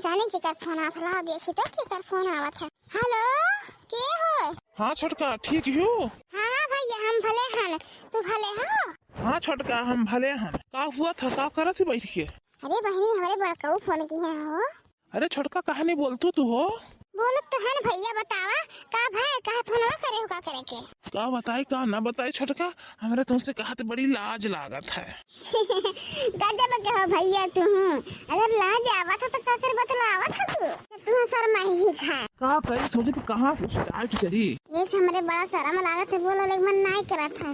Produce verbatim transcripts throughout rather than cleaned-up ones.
जाने केकर फोन आवत है, लाओ देखी तो केकर फोन आवत है। हेलो, के हो? हाँ छोटका, ठीक हो? हाँ, हाँ भैया, हम भले हन, तू भले हो? हाँ छोटका, हम भले हन। का हुआ था, का करत ही बैठ के? अरे बहिनी, हमरे बड़कऊ फोन किहे हो। अरे छोटका, काहे नहीं बोलतू तू हो? बोलत तो हन भैया, बतावा का भय, काहे फोनवा करे हो, का करे के? का बताई का ना बताई छोटका, हमरे तुमसे कहत बड़ी लाज लागत है। गजब के हो भैया तू, अगर लाज आवत है तो का कर बतलावत है तू, तू शर्मा ही खा। का करी, सोचे तू कहाँ से start करी? ये से हमरे बड़ा शर्म लागत है, बोलो लेकिन मन नाई करत है।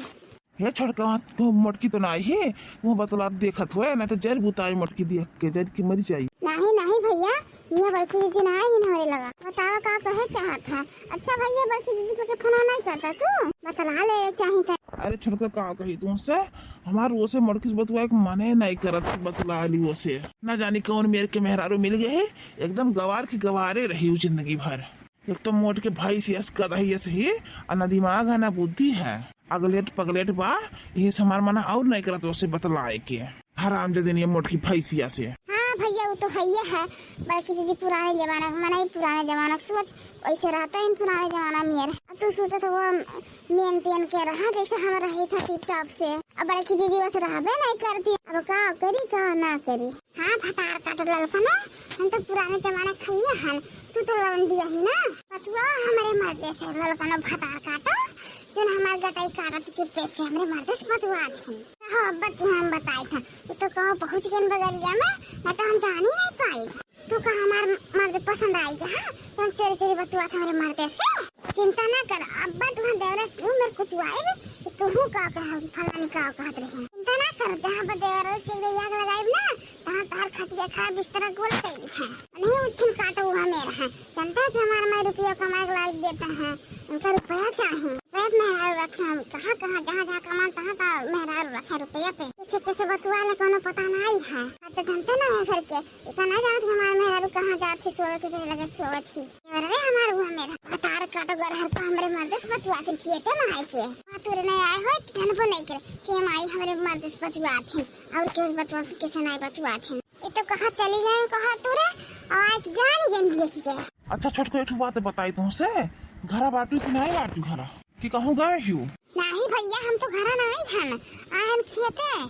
हे छोटका, तू मोटकी तो नाही है, तू बतला देखत होए, ना तो जर बुताई मोटकी देख के, जर की मरी जाई। नाही, नाही भैया, ये बड़की जीजी ना आई हमारे लगा। बताओ का कहे चाहत है? अच्छा भैया, बड़की जीजी के फोन नहीं करता तू? बतला ले चाही त। अरे छोटका, का कही तुमसे, हमार वो से मोटकी से बतुआ एक मने नहीं करत, बतला ली वो से। ना जानी कौन मेर के मेहरारू मिल गए है, एकदम गवार की गवारे रही हूँ जिंदगी भर। एक तो मोट के भैंस यस गदही यस ही, आ ना दिमाग है ना बुद्धि है, अगलेट पगलेट बा, यही से हमार मना और नहीं करत ओसे बतलाए के। हराम जदिन ये मोट की भैंसिया से। हाँ भैया, वो तो है ही है, बड़की दीदी पुराने जमाना के, मना पुराने जमाना के सोच, वैसे रहता है पुराने जमाना में। अब तू सोचत हो वो maintain के रहा जैसे हम रही था टिप टॉप से, अब बड़की दीदी बस रहबे नहीं करती, अब का करी का ना करी। हाँ, भतार काटो ललका ना, हम तो पुराने जमाना खइया हन, तू तो लवंडिया ही ना। बतुआ हमरे मर्दे से ललका ना भतार काटो, जोन हमार गटाई काटत चुप्पे से हमरे मर्दे से बतुआ थी। हो, अब तू हम बताई था, वो तो कहो पहुँच गए बगलिया में, ना तो हम जान ही नहीं पाई। तू का हमार मर्द पसंद आई क्या? हाँ, तुम चोरी चोरी बतुआ था हमरे मर्दे से। चिंता ना कर, अब तुम देवरे से मेरे कुछ आए, तो तू का कहा कि फलानी का कहत रही। चिंता ना कर, जहाँ पर देवरे से आग लगाई ना, तहाँ तोहार खटिया खड़ा बिस्तरा गोल कइ दिहे। नहीं उछिन काटो हुआ मेरा है। जनता कि हमार माई रुपया कमाए के लायक देता है, उनका रुपया चाही। रुपया मेहरारू रखे हम, कहाँ कहाँ, जहाँ जहाँ कमान तहाँ तहाँ मेहरारू रखे रुपया पे। किसे किसे बतुआ ले कोनो पता नहीं है। आज तो जनते ना है घर के, इतना ना जानत कि हमार मेहरारू कहाँ जात थी, सोवे के लगे सोवत थी। अरे हमार हुआ मेरा भतार काटो गरहर का हमरे मर्दे से बतुआ के किए थे माई के। वहाँ तोरे नहीं आए हो, तो जनबो नहीं करे कि माई हमरे मर्दे से बतुआ थे। और केहू से बतुआ थे, किसे नहीं बतुआ थे। ये तो कहाँ चली गए, कहाँ तू रे? आवाज जान ही गन देखी के। अच्छा छोटको, एक ठो बात बताई तुमसे, घरा बाटू कि नहीं बाटू घरा? कि कहूँ गए हियो? नहीं भैया, हम तो घरा नहीं हन, आए हम खेते।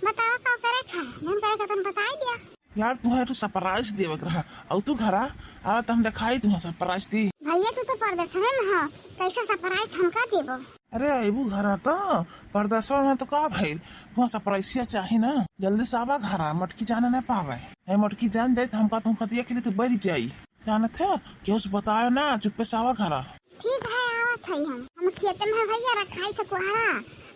बताओ का करे खा, हम करे खा तुम बताई दिया। यार, तुहे तो surprise देवे के रहा, और तू घरा आवा तो हम दिखाई तुहे surprise दी। भैया, तू तो परदेस में हो, कैसे surprise हमका देबो? अरे, अइबू घरा तो, परदेसवा में तो का भइल, तुहा surprise चाही ना, जल्दी से आवा घरा, मोटकी जाने ना पावे। ए, मोटकी जान जाई तो हमका तुमका दिया के लिए तो बरी जाई। जानत है, केहू से बतायो ना, चुप्पे से आवा घरा। ठीक है, आवत है हम। हम खेते में है भैया, रखाई थे कुहड़ा,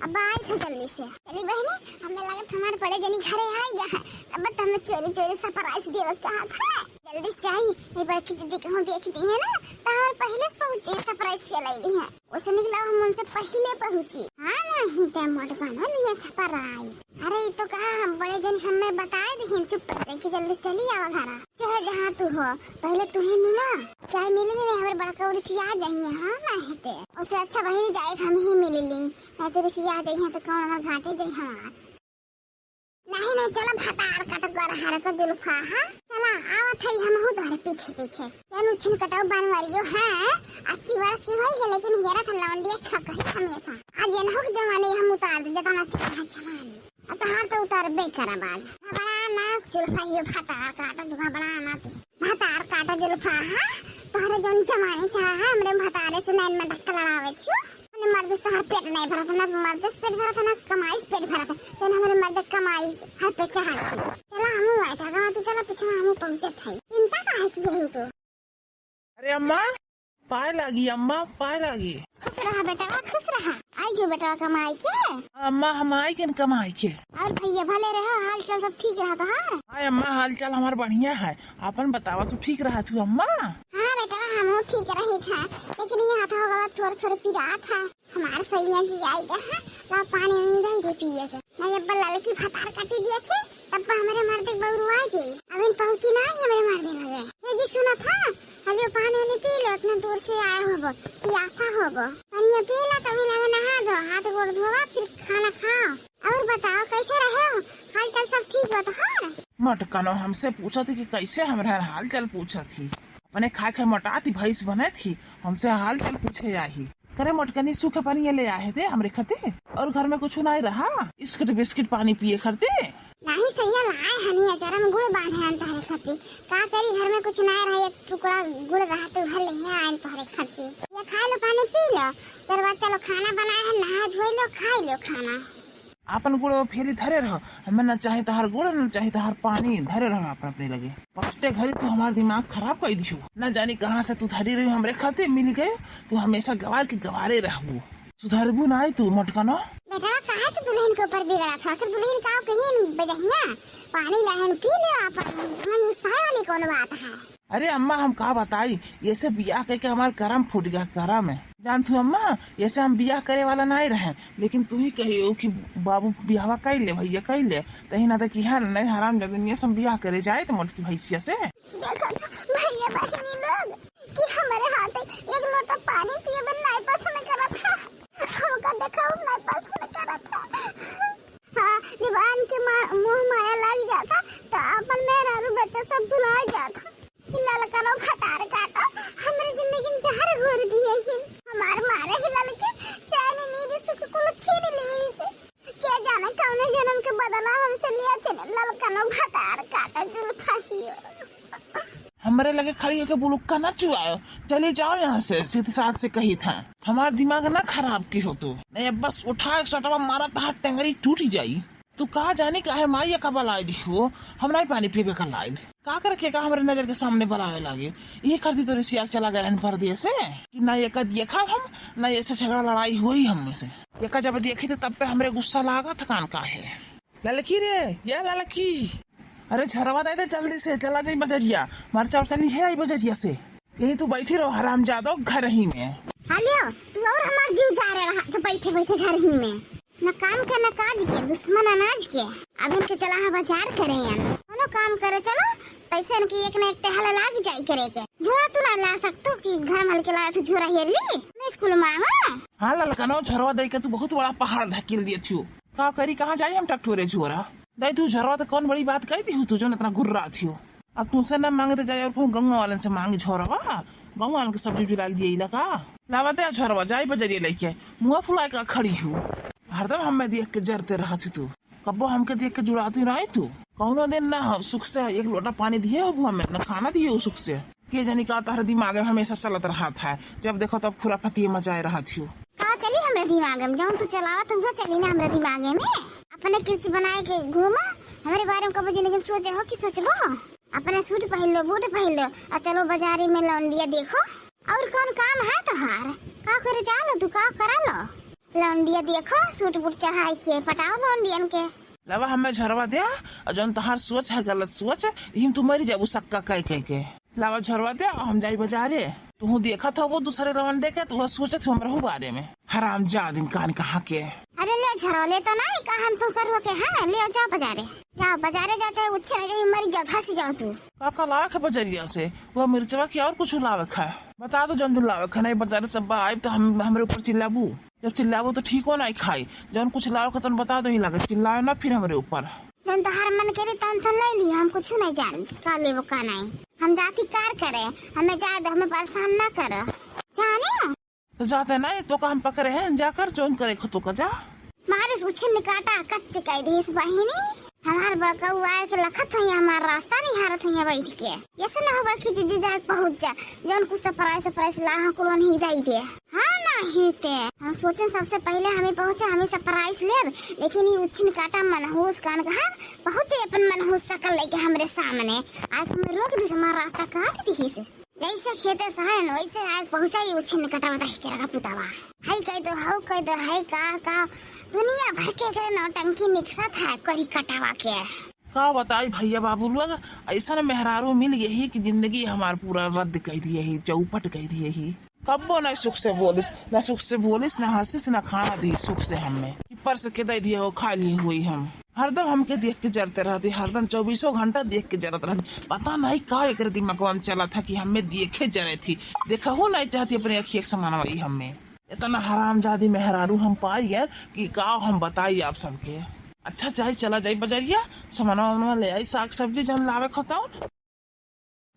अब आई थे जल्दी से। चली बहिनी, हमें लगत हमारे बड़े जनी घरे आई गया है, अब तो हमें चोरी चोरी surprise देवे कहा था। जल्दी से जाई, ये बड़की दीदी कहूँ देख दी है ना, तो हमारे पहले से पहुँचे surprise चलाई दी है। उसे निकला हम उनसे पहले पहुँची। हाँ, नहीं ते मोट बनो लिए surprise। अरे, ये तो कहा हम बड़े जन हमें बताए दिहिन चुप्पे से कि जल्दी चली आवा घरा। चाहे जहाँ तू हो, पहले तू ही मिला। चाहे मिले नहीं, हमारे बड़का उड़सी आ जाइए, हाँ, नहीं ते। उससे अच्छा बहिनी जाए हम ही मिल ली, नहीं तो रिसी आ जाइए तो कौन हमारे घाटे जाए हमार। नहीं, नहीं, चला भतार कट गरहर का जुल्फा, हाँ? चला, आवत है हमहू तोहरे पीछे पीछे। यार उछिन कटो बनवरियो है, अस्सी बरस की होई है, लेकिन हेरा था लौंडिया छक है हमेशा। आज ये ना हो कि जवानी हम उतार दे, जतना चाहे जवानी। अब तोहार तो उतारबे करब आज। घबरा ना, जुल्फा यो भतार काटो, जो घबरा ना तू। भतार काटो जुल्फा, हाँ? तोहरे जौन जवानी चाहे, हमरे भतारे से नैन में धक्का लड़ावे छु। हमरे मर्द से तोहर पेट नहीं भरत, ना मर्द से पेट भरत, ना कमाई से पेट भरत। जौन हमरे मर्द कमाई हर पे चाहत है। चला हमू आए था, तू चला पीछे हमू पहुँचत है। चिंता काहे की है तू? अरे अम्मा, पाए लागी अम्मा, पाए लागी। खुश रहा बेटवा, खुश रहा। आई गयो बेटवा कमाई के? अम्मा, हम आई गन कमाई के। और भैया भले रहो, हाल चाल सब ठीक रहा तोहार? हाँ अम्मा, हाल चाल हमार बढ़िया है। आपन बतावा, तू ठीक रहा तू अम्मा? हाँ बेटवा, हमहू ठीक रही था, लेकिन ये हाथ हो गवा थोड़ा थोड़ा पिरात है। हमार सैया जी आई गए हैं, ला पानी उनी दे दे पिए के। मैं जब लड़की भतार काटी देखी, तब हमरे मर्द के बउरवा जी। अबिन पहुँची ना ही हमरे मर्द लगे। ये जी सुना था, अभी पानी उनी पी लो, इतना दूर से आए होबो, पियासा होबो। पानी पी लो, तभी लगे नहा दो, हाथ गोड़ धोवा, फिर खाना खाओ। और बताओ, कैसे रहे हो? हाल चाल सब ठीक बा तोहार? मट कनो हमसे पूछत ही कि कैसे हमरा हाल चाल पूछत ही। अपने खाए खाए मोटात ही भैंस बनत ही, हमसे हाल चाल पूछे आई। करे मोटकनी सूखे पानी ये ले आए थे हमरे खातिर, और घर में कुछ नहीं रहा, बिस्किट बिस्किट पानी पिए करते। नाही सैया, लाए हनी अचारा में गुड़ बांधे हन तोहरे खातिर। का करी, घर में कुछ ना रहे, एक टुकड़ा गुड़ रहा तो घर ले आए तोहरे खातिर। ये खा लो, पानी पी लो, ओकर बाद चलो खाना बनाए हैं, नहा धोई लो, खाई लो खाना। आपन गुड़ वो फेरी धरे रहो, हमें ना चाही तोहार गुड़, ना चाही तोहार पानी, धरे रहो आपन अपने लगे। पहुँचते घरी तू हमार दिमाग खराब कर दियो, ना जानी कहाँ से तू धरी रही हमरे खातिर मिल गए, तू हमेशा गवार के गवारे रहबू। सुधरबू नाई तू मोटकनो। बेटवा, काहे तू दुल्हन के ऊपर बिगड़त हो? आखिर दुल्हन का कहीं बजहिया पानी लहन पी ले आपन, मन गुस्साए वाली कौन बात है? अरे अम्मा, हम का बताई, ऐसे बियाह करके हमार करम फूट गया, करम है। जान तू अम्मा, ऐसे हम बियाह करे वाला नहीं रहे, लेकिन तू ही कहियो कि बाबू बियाहवा कर ले, भैया कर ले, तही ना तो कि हर नहीं हराम जदनिया से हम बियाह करे जाए तो मोटकी भैंसिया से। देखो तो भैया बहिनी लोग कि हमारे हाथ एक लोटा पानी पिए बिन नहीं पसंद करत है। हमका देखो नहीं पसंद करत है। हाँ, जब आन के मा-, मुँह माया लग जाता तो अपन मेहरारू बच्चा सब भुला जाता। कि ललकनो भतार काटो, हमरे जिंदगी में जहर घोर दिए ही। हमार मारे ही ललके चैन नींद सुख कुल छीन ली। के जाने कौने जन्म के बदला हमसे लिया थे, ललकनो भतार काटा जुल्फा हियो। हमरे लगे खड़ी होके बुलुक्का ना चुआयो, चली जाओ यहाँ से, सीधी साथ से कही था। हमार दिमाग ना खराब की हो तू, नहीं अब बस उठा एक सटवा मारा तहार टेंगरी टूट ही जाई। तू का जानी काहे माई का बलाइल हो, हम नहीं पानी पीबे का लाइल। का करके का हमरे नजर के सामने बलावे लागे, ये कर दी तो रिसिया के चला गए रहन परदेसे कि ना एका देखा हम, ना ऐसे झगड़ा लड़ाई हुई हम में से। एका जब देखी तो तब पे हमरे गुस्सा लागा थकान का है। ललकी रे, या ललकी। अरे झरवा दे दे जल्दी से, चला जाई बजरिया, मरचा उरचा लिहे आई बजरिया से। यही तू बैठी रहो हरामजादो घर ही में। हलियो, तू और हमार जीव जा रहे रहा तो बैठे बैठे घर ही में। न काम के न काज के, दुश्मन अनाज के। अब इनके चला है बाजार करे यान। कोनो काम करे चलो, पैसे इनके एक न एक टहल लाग जाई करे के। झोरा तू ना ला सकतो कि घर मल के ला ठो झोरा हेर ली। मैं स्कूल मांगो। हाँ ललकनो, झोरवा दे के तू बहुत बड़ा पहाड़ धकेल दिए थियो। का करी, कहाँ जाई हम टकटोरे झोरा? दाई तू झोरवा तो कौन बड़ी बात कह दी हो तू जो इतना गुर्रा थियो। अब तुमसे ना मांगे तो जाए और कौन गंगा वालन से मांगे झोरवा? गंगा वालन के सब्जी भी लाग दिए इला का? लावा दे झोरवा, जाई बजरिए लेके। मुँह फुलाए का खड़ी हो। हरदम हमें देख के जरते रहत ही तू। कब्बो हमके देख के जुड़ाती रही तू। कौनो दिन ना हो सुख से एक लोटा पानी दिए हो हमें, ना खाना दिए हो सुख से। के जानी का तहर दिमाग में हमेशा चलत रहत है, जब देखो तब खुराफाती मचाए रहत हो। का चली हमरे दिमाग में? जौन तू चलावत हुआ चली ना हमरे दिमाग में। अपने किर्च बनाए के घूमा, हमरे बारे में कबो जिंदगी में सोचे हो कि सोचबो? अपने सूट पहन लो, बूट पहन लो, और चलो बाजारी में लौंडिया देखो। और कौन काम है तोहार? का करे जा लो तू, का करा लो? लौंडिया देखो, सूट बूट चढ़ाई के पटाओ लौंडियन के। लावा हमें झरवा दे, और जौन तोहार सोच है गलत सोच, इहिम तू मरी जाबू सक्का कह कह के। लावा झरवा दे, हम जाई बाजारे। तुहू देखत हो वो दूसरे लवंडे के, तू सोचत हो हमरहू बारे में। हराम जादिन कान कहाँ के। अरे ले झरवा ले तो नहीं, कहा हम तू करो के है, ले जाओ बाजारे। जाओ बाजारे जाओ, चाहे उच्छे रह जाओ, मरी जाओ, धस जाओ तू। का का लावे के बजरिया से? वो मिर्चवा की और कुछ लावे के है? बता दो जौन तू लावे के है, नहीं बाजारे सब आइब तो हम, हमरे ऊपर चिल्लाबू। जब चिल्लाबो तो ठीक हो ना खाई, जौन कुछ लाओ के तन बता दो ही लगे, चिल्लाओ ना फिर हमरे ऊपर। जौन तोहार मन करे तन तो ले ली, हम कुछ नहीं जानी का लेबो का नहीं। हम जाती कार करे, हमें जाए दो, हमें परेशान ना करो। जाने? तो जाते नहीं तो का हम पकड़े हैं, जाकर जौन करे खुद का जा। मारिस उछिन काटा कच्च कह दिस बहिनी। हमार बड़कऊ आए के लखत हुई, हमार रास्ता निहारत हुई बैठ के। ऐसे ना हो बड़की जिज्जी जाए पहुँच जा, जौन कुछ surprise surprise ला हो कुलोन ही दई दे। हाँ ना ही ते। हम सोचन सबसे पहले हमें पहुँचा, हमें surprise लेब, लेकिन ये उछिन काटा मनहूस कान कहा पहुँचे अपन मनहूस शकल लेके हमरे सामने। आज हमें रोक दिस, हमार रास्ता काट दिस। जैसे खेते सहन वैसे आए पहुँचा ये उछिन कटावा दही चरका पुतावा। हाय कह दो, हाउ कह दो, हाय का, का दुनिया भर के करे नौटंकी निकसत है करी कटावा के। का बताई भैया बाबू लोग, ऐसन मेहरारू मिल गई कि जिंदगी हमार पूरा रद्द कह दिए ही, चौपट कह दिए ही। कब्बो ना सुख से बोलिस, ना सुख से बोलिस, ना हंसिस, ना खाना दी सुख से हमें। कि परस के दे दिए हो, खा लिए हुई हम। हरदम हमके देख के जरते रहती, हरदम चौबीसों घंटा देख के जरत रहती। पता नहीं का एकरे दिमागवा में चला था कि हमें देखे जरे थी, देखहू नहीं चाहती अपने अखिया के समानवा ई हमें। इतना हरामजादी मेहरारू हम पाई है कि का हम बताई आप सबके। अच्छा, जाई, चला जाई बजरिया, सामानवा वामानवा ले आई, साग सब्जी जौन लावे के होता हो ना।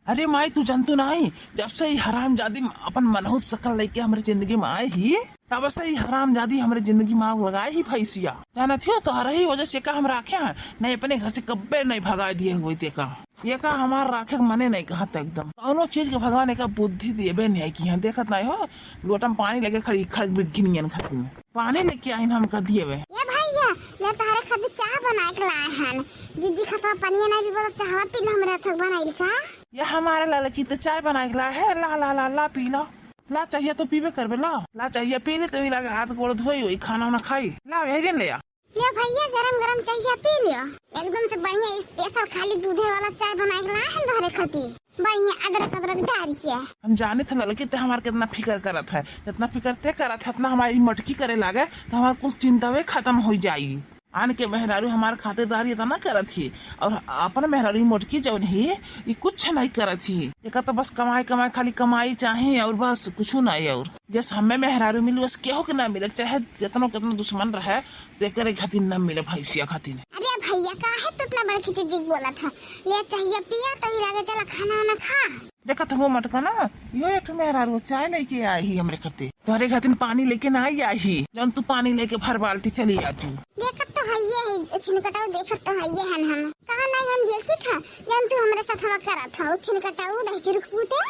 अरे माई, तू जानतू नाई, जब से ई हरामजादी अपन मनहूस शकल लेके हमरे जिंदगी में आए ही, तब से ई हरामजादी हमरे जिंदगी में आग लगाए ही भैंसिया। जानत हियो, तोहरे ही वजह से एका हम राखे हैं, नहीं अपने घर से कब्बे नहीं भगाए दिए हुए तेका। एका हमार राखे के मने नहीं कहत एकदम। कौनो चीज के भगवान एका बुद्धि देबे नहीं की है, देखत नहीं हो, लोटा में पानी लेके खड़ी, खड़ी बिग्घी नियन खाती में। पानी लेके आइन हमका दिए बे। ए भैया, ले तोहरे खातिर चाह बनाए के लाए हन। जिज्जी खातिर पनिया नहीं पीबो तो चाहवा पी ले हमरे हाथ बनाइल का। ये हमारे ललकी तो चाय बनाए के लाए है, ला, ला, ला, ला, पी ला। ला, चाहिए तो पीबे करबे, ला। ला, चाहिए पी ले, तो भी लगे हाथ गोड़ धोई, वही खाना वाना खाई। ला, यही दिन ले आ। ले भैया, गरम गरम चाहिए पी लियो। एकदम से बढ़िया special खाली दूधे वाला चाय बनाए के लाए हन तोहरे खातिर। बढ़िया अदरक, अदरक डाल के। हम जाने थे ललकी ते हमार कितना फिकर करत है, जितना फिकर ते करत है, उतना हमारी मटकी करे लागे, तो हमार कुल चिंतावे खत्म हो जाई। आन के मेहरारू हमार खातिरदारी इतना करत ही, और अपन मेहरारू ई मोटकी जौन ही, ई कुछ नहीं करत ही। एका तो बस कमाई, कमाई, खाली कमाई चाही और बस कुछ नहीं। और जस हमें मेहरारू मिली, बस केहू के ना मिले, चाहे कितनो, कितनो दुश्मन रहे, तो एकरे खातिर ना मिले, भैंसिया खातिर। अरे भैया, काहे तू इतना बड़की जिज्जी के बोलत है? ले चाहिए पिया, तभी लागे चला खाना वाना खा। देखत हो मटका ना, यो एक ठो मेहरारू चाय लेके आई ही हमरे खातिर। तोहरे खातिर पानी लेके ना आई, आई ही, जौन तू पानी लेके भर बाल्टी चली आती। देखत तो हइये है, छिनकटाऊ देखत तो हइये हन हम। कहाँ नहीं हम देखी था, जौन तू हमरे साथ हवा करत हो, छिनकटाऊ दही चुरुक पूते।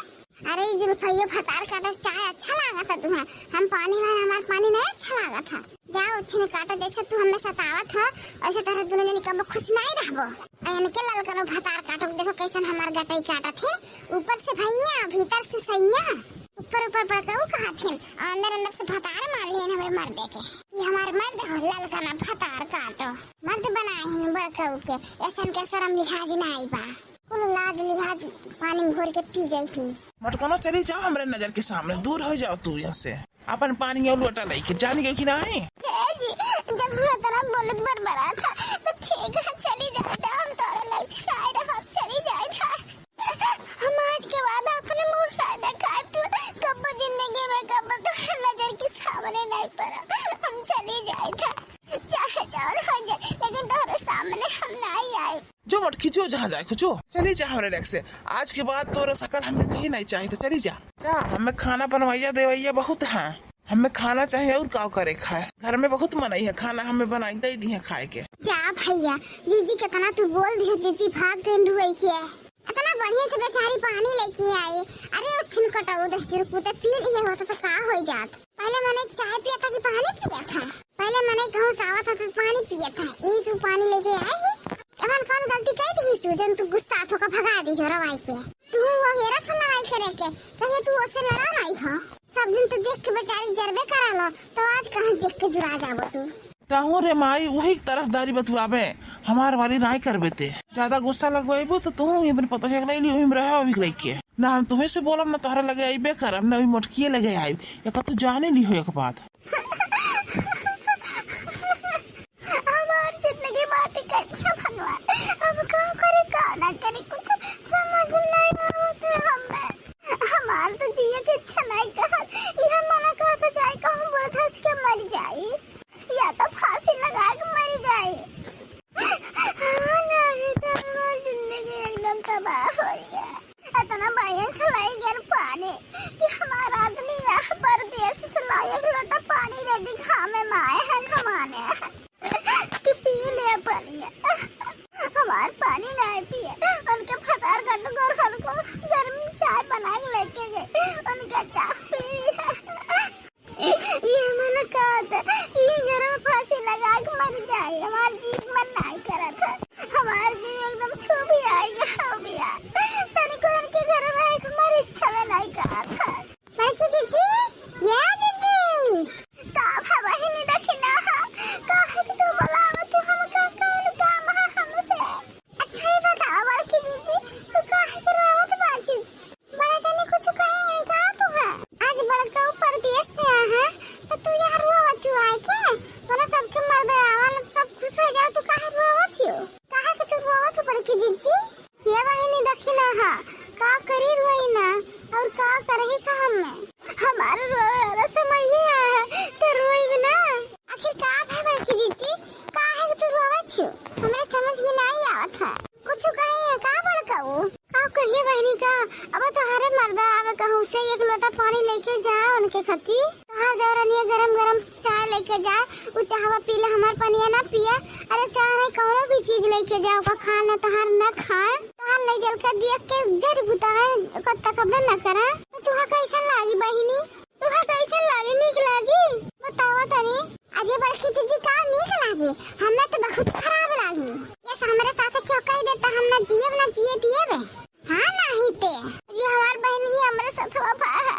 अरे जुल्फइयो भतार काटत चाय अच्छा लागत है तुम्हें, हम पानी वाला हमार पानी नहीं अच्छा लागत है। जाओ छिन काटो, जैसे तू हमें सतावत हो, वैसे तोहरे दोनों जनी कबो खुश नहीं रहबो। आ इनके ललकनो भतार काटो, देखो कैसन हमार गटई काटत है, ऊपर से भैया, भीतर से सैया, ऊपर ऊपर बड़काऊ कहत है, अंदर अंदर से भतार मान लिए हमरे मर्दे के। ये हमार मर्द हो, ललकना भतार काटो, मर्द बनाए हैं बड़काऊ के, ऐसन के शर्म लिहाज नहीं बा, कुल लाज लिहाज पानी में घोर के पी गई ही। मटकनो चली जाओ हमरे नजर के सामने, दूर हो जाओ तू यहाँ से। अपन पानी और लोटा लेके जानी गई कि नहीं? ए जी, जब हम इतना बोलत बरबरा था, तो ठीक है, चली जाता, हम तोरे लग से आए रहो, चली जाए था। हम आज के बाद अपने मुंह ना दिखाए तू, कब्बो जिंदगी में कब्बो तोरे नजर के सामने नहीं पड़ा, हम चली जाए था। चाहे जौन हो जाए, लेकिन तोरे सामने हम नहीं आए। जो मटकी, जो जहाँ जाए, जो चली जा हमरे लग से। आज के बाद तोरा शकल हमें कहीं नहीं चाहिए, तो चली जा। जा, हमें खाना बनवाइया देवैया बहुत है, हमें खाना चाहिए और का करे खाए। घर में बहुत मनई है, खाना हमें बना के दे दी है खाए के। जा भैया, जीजी कितना तू बोल दियो, जीजी भाग गई रुई के। इतना बढ़िया से बेचारी पानी लेके आई। अरे उछिन कटाऊ दस रुपये तो पी लिए होता तो का हो जात। पहले मने चाय पिया था कि पानी पिया था? पहले मने कहूँ सावा था तो पानी पिया था, यही से पानी लेके आए ही। एमन कौन गलती कर दी सु, जन तू गुस्सा थोका भगा दी हो रवाई के? तू वो हेरा था लड़ाई करे के, कहे तू उससे लड़ा नहीं हो। सब दिन तो देख के बेचारी जरबे करा लो, तो आज कहाँ देख के जुड़ा जाबो तू? ताहू रे माई, वही तरफदारी बतुआबे, हमार वाली नाई करबे ते। ज्यादा गुस्सा लगवाइबो तो तू ही अपन पतो चेक नहीं ली, वही में रहे अभी लेके। ना हम तुम्हें से बोलब, ना तोहरा लगे आइबे करब, ना वही मोटकिए लगे आइब। एक तू जाने ली हो एक बात। हमार जिंदगी माटी का इच्छा भगवान, हम का करे का ना करे, कुछ समझ में नहीं आवत है हमें। हमार तो जिए के इच्छा नहीं कहत, यह मना कहत जाए कहूँ बुढ़ धस के मर जाई, या तो फांसी लगा के मर जाई। हाँ, नहीं तो हमार जिंदगी एकदम तबाह हो गया। इतना बढ़िया खिलाई गया पानी कि हमार आदमी यहाँ परदेश से लाए एक लोटा पानी दे दी, घामे में आए हैं कमाने। कि पी ले पनिया। हमार पानी नहीं पिए, उनके भतार कट कर हमको गर्म चाय बना के लेके गए, उनका चाय पी लिया। ये मन कहत, ये गरम फांसी लगा के मर जाए, हमार जी मन नहीं करत है, हमार जी एकदम सूख आएगा, हो गया, तनिको उनके घर में एक हमारी इच्छा में नहीं करत है। बड़की जीजी, ये जीजी। का भा बहिनी दखिना हा? काहे के तू बोलावत तू हमका कौन काम हा हमसे? अच्छा ही बतावा बड़की जीजी, तू काहे के रोवत बाचिस? बड़ा जनी कुछ कहे हैं का तू है? आज बड़का ऊपर देश से आया है, तो तू यहाँ रोवत तू आए के? बोला सबके मर्द आवा ना, सब खुश हो जाओ, तू काहे रोवत हो? काहे के तू रोवत हो बड़की जीजी? ये बहिनी दखिना हा, का करी रोई ना, और का करही का हमें? हमार रोवे वाला समय ही आया है, तो रोई भी ना। आखिर का भा बड़की जीजी, काहे के तू रोवत अब तोहरे मर्दा आवे कहूँ से एक लोटा पानी लेके जा उनके खती। तोहार देवरनिया गरम गरम चाय लेके जाए, उ चाहवा पी ले, हमार पनिया ना पिया। अरे चाहे कौनो भी चीज लेके जाओ, का खाए ना तोहार ना खाए, तोहार ले जल के दिया के जर बुताए, ओकर तकबे ना करा। तो तुहा कैसन लागी बहिनी? तुहा कैसन लागी? नीक लागी? बतावा तनी। अरे बड़की जीजी, का नीक लागी? हमें तो बहुत खराब लागी। ये हमरे साथ क्यों कह देता, हम ना जियब ना जिए दियब। हाँ नहीं ते। ये हमार बहन ही हमरे साथ वफा है।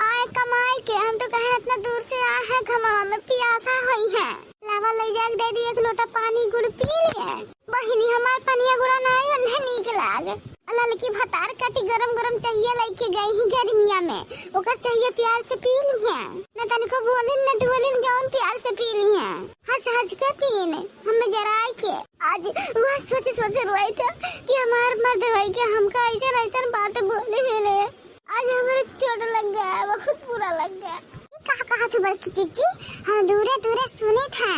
आए कमाई के, हम तो कहे इतना दूर से आए हैं, घमवा में पियासा होई है। लावा ले जाके दे दी एक लोटा पानी, गुड़ पी लिए। बहिनी हमार पनिया गुड़ा ना आई, उन्हें नीक लागे। आ ललकी भतार काटी गरम गरम चाहिए लेके गई ही गर्मिया में, ओकर चाहिए प्यार से पी लिए। न तनिको बोलिन न डोलिन, जौन प्यार से पी लिए। हंस हंस के पीने, हमें जराई के। आज वह सोच सोच रोई थे कि हमार मर्द होई के हमका ऐसन ऐसन बात बोले है ने। आज हमरे चोट लग गया, बहुत बुरा लग गया। ई का कहा तू बड़की जीजी? हम दूरे दूरे सुने थे,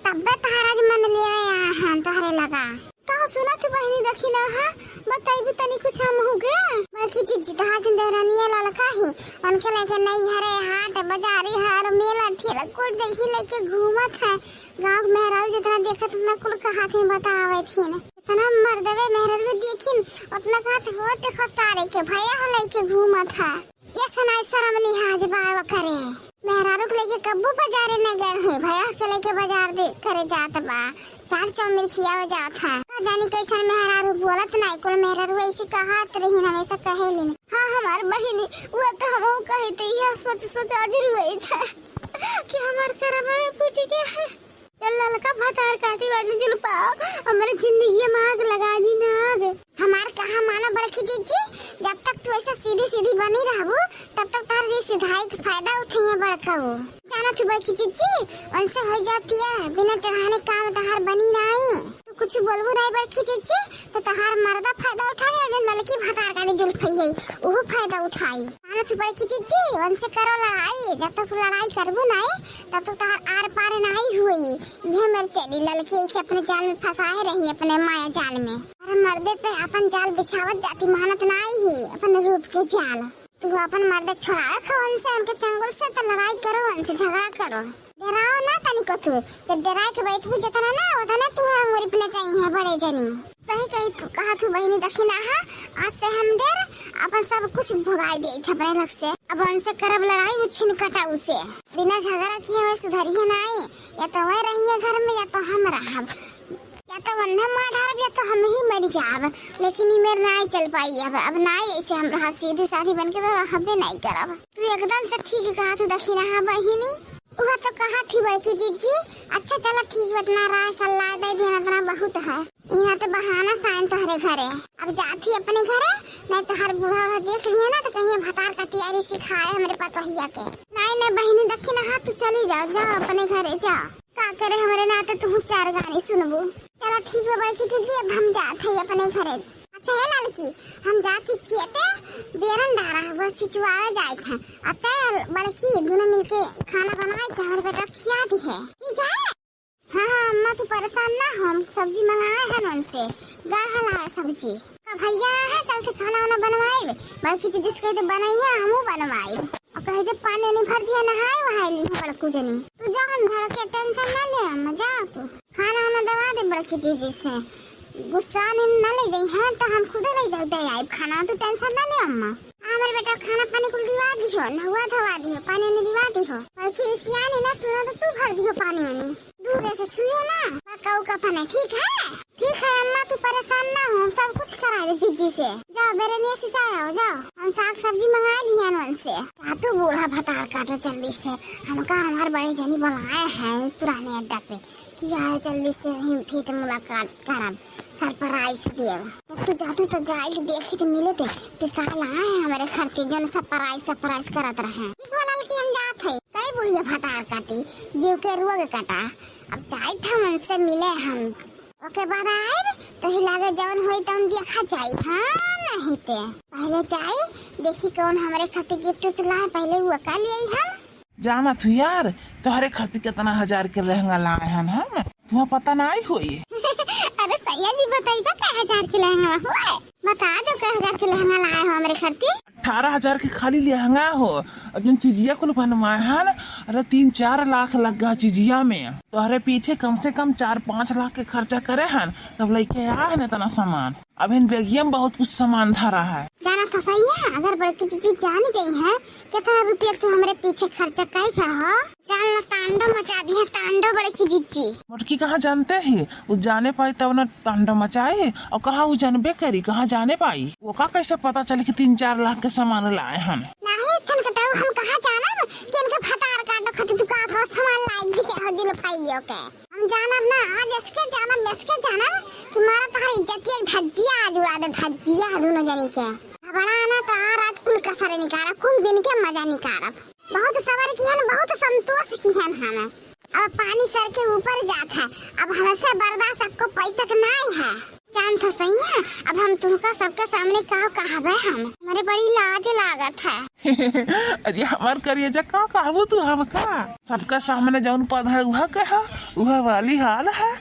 तब्बे तोहार आज मन लेवे आए हैं तोहरे लगा। का सुना तू बहिनी दखिना, हाँ? बताइबू तनी कुछ हम हो गए। बड़की जीजी तोहार जिन देवरनिया ललका ही, उनके लेके नहीं हरे हाट बाजारी हर मेला ठेला कुल देखी लेके घूमत है। गाँव के मेहरारू जितना देखत उतना कुल कहा थे बतावे थी। इतना मर्दवे मेहररुए देखिन, उतना कहत हो, देखो सारे के भैया हो लेके घूमत है। ये सुनाई शर्म लिहाज बा करे। मेहरारू के लेके कब्बू बाजारे न गए हुए, भैया के लेके बाजार दे करे जात बा। चाट चाउमीन खियावे जात है। का जानी कैसन मेहरारू बोलत नाई, कुल मेहरारू ऐसे कहत रही, हमेशा कहेलिन। हाँ, हमार बहिनी, वो तो हमहू कही थे, यह सोच सोच आज रोई था कि हमार करम में फूट गया है। ये ललका भतार काटी बाटी जुल्फा, हमरे जिंदगी में आग लगा दी ना आग। हमार कहा माना बड़की जीजी, जब तक तू ऐसा सीधी सीधी बनी रहबू, तब तक तार जी सिधाई के फायदा उठइहे बड़काऊ। जाना तू बड़की जीजी, उनसे हो जा टियर, बिना टढ़ाने काम तहार बनी नाई। तू कुछ बोलबू नाई बड़की जीजी, तो तहार मर्दा फायदा उठाई, और जो ललकी भतार काटी जुल्फई है, वो फायदा उठाई। मानत बड़की जीजी, उनसे करो लड़ाई। जब तक तू लड़ाई करबू नाई, तब तक तहार आर पार नाई हुई। यह मेरे चली ललकी इसे अपने जाल में फंसाए रही, अपने माया जाल में। अरे मर्दे पे अपन जाल बिछावत जाती, मानत नाई ही अपने रूप के जाल। तू अपन मर्दे छोड़ाए खो उनसे, उनके चंगुल से, तो लड़ाई करो उनसे, झगड़ा करो। डराओ ना तनिको तू। जब डराए के बैठबू जतना ना, उतना तू अंगूरी पे नचाई है बड़े जनी। सही कही तू, कहा तू बहिनी दखिना, हाँ, आज से हम डेर अपन सब कुछ भोगाई दे थे अपने लग से। अब उनसे करब लड़ाई, वो छिन कटा उसे। बिना झगड़ा किए हुए सुधरिए नाई, या तो वह रहिए घर में, या तो हम रहब, या तो उन्हें मार डालब, या तो हम ही मर जाब। लेकिन ये मेर नाई चल पाई, अब, अब नाई ऐसे हम रहब, सीधी साधी बन के तो रहबे नाई करब। तू एकदम से ठीक कहा तू दखिना, हाँ बहिनी। वह तो कहा थी बड़की जीजी। अच्छा चला ठीक बा, इतना राय सलाह दे दिया, इतना बहुत है। यहाँ तो बहाना साइन तोहरे घरे। अब जात ही अपने घरे, नहीं तो हर बूढ़ा उढ़ा देख लिया ना तो कहीं भतार का टियारी सिखाए हमरे पतोहिया के। नहीं नहीं बहिनी दखिना, हाँ तू चली जाओ, जाओ अपने घरे जाओ। का करे हमरे नाते तू चार गानी सुनबू। चला ठीक बा बड़की जीजी, अब हम जात है अपने घरे। अच्छा हे ललकी, हम जात ही खेते, बेरन डारा है, बस सिचुआवे जाए थे। अते बड़की दोनों मिलके खाना बनाए के हमरे बेटा खिया दी है, ठीक है? हाँ हाँ अम्मा, तू परेशान ना हो, हम सब्जी मंगाए हैं उनसे, गाय हलाए सब्जी। का भैया है, चल से खाना वाना बनवाए, बड़की दीदी से कह दे बनइया, हमहू बनवाए। और कह दे पानी वानी भर दिया, नहाए वहाए ली है बड़कू जनी। तू जा, हम घर के टेंशन ना ले अम्मा, जा तू। खाना वाना दवा दे बड़की दीदी से, गुस्सा नहीं ना ले जाई है तो हम खुद ले जाओ दे आइब खाना, तू टेंशन ना ले अम्मा। हमरे बेटा खाना पानी कुल दिवा दिहो, नहुआ धवा दिहो, पानी वानी दिवा दिहो। बड़की सियान है ना, सुना तो तू भर दिहो पानी वानी। दूर से छुइयो ना, पकाऊ का पानी, ठीक है? ठीक है अम्मा, तू परेशान ना हो, हम सब कुछ करा दे दीदी से। जाओ बेरनिया सिसाए आओ, जाओ। हम साग सब्जी मंगा लिया उनसे। जा तू बूढ़ा भतार काटो जल्दी से, हमका हमार बड़े जनी बुलाए हैं पुराने अड्डा पे। कि आए जल्दी से हम फिर मुलाकात करब, सरप्राइज देब। जब तू जातू तो जाइल देखी तो मिले थे, कि का लाए हैं हमरे खरती जन सरप्राइज सरप्राइज करत रहे। ठीक बोलल कि हम जात है, कई बुढ़िया भतार काटी, जीव के रोग काटा। अब जाइत हम उनसे मिले हम, ओके बाद आएब तो ही लागे जौन होई तौन देखा जाई। हाँ नहीं ते पहले जाई देखी कौन हमरे खातिर गिफ्ट उफ्ट लाए, पहले वो का लिए हम। जाना तू यार, तोहरे खातिर कितना हजार के लहंगा लाए हन हम, तुहा पता नाई होई। अरे सैया जी, बताइबा का हजार के लहंगा होए? बता दो, कै हजार के लहंगा लाए हो हमरे खातिर? अठारह हजार के खाली लहंगा हो, और जौन चिजिया कुल बनवाए हन, अरे तीन चार लाख लग गा चिजिया में। तोहरे पीछे कम से कम चार पाँच लाख के खर्चा करे हन, तब लइके आए हन इतना सामान। अब इन बेगिया में बहुत कुछ सामान धरा है। जाना था सैया, अगर बड़की जिज्जी जान जाई है कितना रुपया तू हमरे पीछे खर्चा कई फे हो, जान ला तांडव मचा दिहे, तांडव बड़की जिज्जी। मोटकी कहाँ जानते ही, उ जाने पाई तब न तांडव मचाई, और कहाँ उ जानबे करी, कहाँ जाने पाई, ओका कैसे पता चली कि तीन चार लाख के सामान लाए हन? नाही छनकटाऊ, हम कहाँ जानब कि इनके भतार काटो खातिर तू का सामान लाई दिहे हो जुल्फाइयो के। हम जानब ना, आज इसके जानब, इसके जानब कि मारा तोहर इज्जतिया के धज्जिया आज उड़ा दे, धज्जिया दोनों जनी के। घबरा ना, तोहार आज कुल कसर निकारब, कुल दिन के मजा निकारब। बहुत सबर किहन, बहुत संतोष किहन हम। अब पानी सर के ऊपर जात है, अब हमसे बर्दाश्त अक्को पैसा के नाई है। जानत हो सैया, अब हम तुहका सबके सामने का कहबे हम, हमरे बड़ी लाज लागत है। अरे हमार करेजा, का कहबू तू हमका? सबका सामने जौन पद है उहा कहा, उहा वाली हाल है।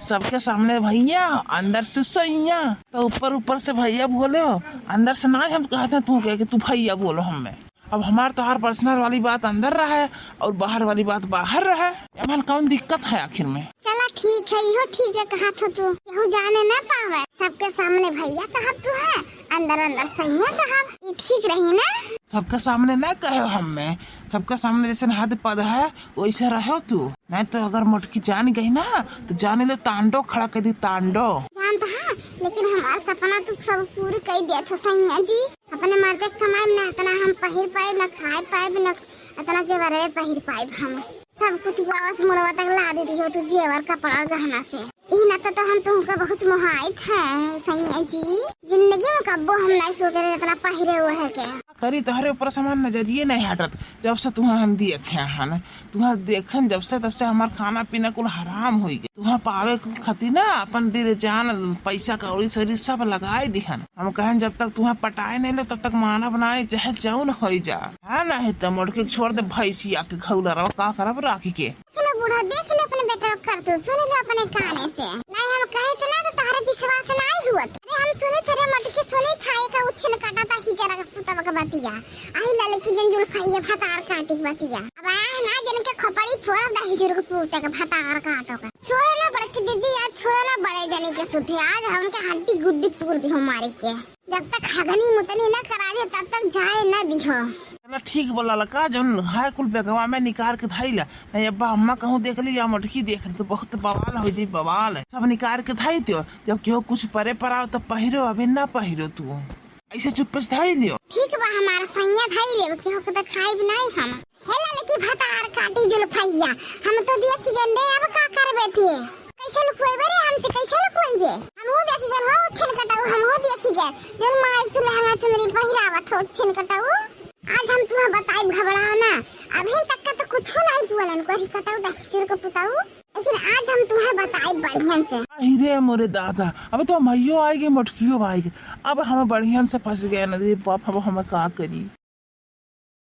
सबके सामने भैया, अंदर से सैया। तो ऊपर ऊपर से भैया बोलो, अंदर से ना हम कहते हैं तू कह के तू भैया बोलो हमें। अब हमार तोहार पर्सनल वाली बात अंदर रहे और बाहर वाली बात बाहर रहे, एमन कौन दिक्कत है आखिर में? चला ठीक है, इहो ठीक है कहत हो तू, केहू जाने ना पावे, सबके सामने भैया कहब तू है, अंदर अंदर सैया कहब, ई ठीक रही ना? सबके सामने ना कहो हमें, सबके सामने जैसे हद पद है वैसे रहो तू, नहीं तो अगर मोटकी जान गई ना तो जाने ले तांडो खड़ा कर दी, तांडो। जानत है, लेकिन हमार सपना तू सब पूरी कर दिया था सैया जी। अपने मर्दे के कमाई में ना इतना हम पहिर पाइब, ना खाए पाइब, ना इतना जेवर पहिर पाइब हम। सब कुछ बस मुड़वा तक ला दे दियो तू, जेवर, कपड़ा, गहना से। ई नाता तो हम तुमका बहुत मोहाइत है सैया जी। जिंदगी में कब्बो हम नहीं सोचे रहे इतना पहिरे ओढ़े के। करी तोहरे ऊपर से हमार नजरिए नहीं हटत, जब से तुहें हम देखे हन। तुहें देखन जब से, तब से हमार खाना पीना कुल हराम होई गए। तुहें पावे के खातिर ना अपन दिल जान, पैसा कौड़ी शरीर सब लगाए दिहन। हम कहन जब तक तुहें पटाए नहीं ले तब तक मानब नाई, चाहे जौन होई जा। है नहीं तो मोटकी छोड़ दे भैंसिया के घौलरवा, का करब राखी के। देख ले बूढ़ा, देख ले अपने बेटा का करतूत, सुन ले अपने काने से। नहीं हम कहे थे ना तो तोहरे विश्वास नहीं हुआ। अरे हम सुने थे रे मोटकी, सुने था एक उछिन काटा था ही जरा पुतवा के बतिया। आई ललकी जन जुल्फाइया भतार काटी के बतिया। अब आया है ना जिनके खोपड़ी फोड़ दा ही जुर्ग पूते के भतार काटो का। छोड़ो ना बड़की जिज्जी, आज छोड़ो ना बड़े जनी के सुधे, आज हम उनके हड्डी गुड्डी तोड़ दी हमारी के। जब तक हगनी मुतनी न करा दे, तब तक जाए न दिहो। चला ठीक बोला लका, जौन है कुल बेगवा में निकार के धइला। नहीं अब्बा अम्मा कहूँ देख ली या मोटकी देख ली तो बहुत बवाल हो जाई, बवाल। सब निकार के धई दियो, जब केहू कुछ परे पर आओ तो पहिरो, अभी ना पहिरो तू। ऐसे चुप्पे से धई लियो। ठीक बा, हमार सैया धई लेब, केहू के देखाइब नहीं हम। हे ललकी भतार काटी जुल्फैया, हम तो देखी गन रे, अब का करबे ते? कैसे लुकवेबे रे हमसे, कैसे लुकवेबे? हमहू देखी गन हो उछिन कटाऊ, हमहू देखी गन। जौन माई से लहंगा चुनरी पहिरावत हो उछिन कटाऊ। आज हम तुहा बताइब घबराओ ना। अभी तक का तो कुछ नहीं बोलन, कोई कटाऊ दही चुर को पुताऊ। लेकिन आज हम तुहा बताइब बढ़िया से। अहि रे मोरे दादा, अब तो मइयो आइगे, मोटकियो आइगे। अब हम बढ़िया से फंस गए ना रे बाप, अब हम का करी?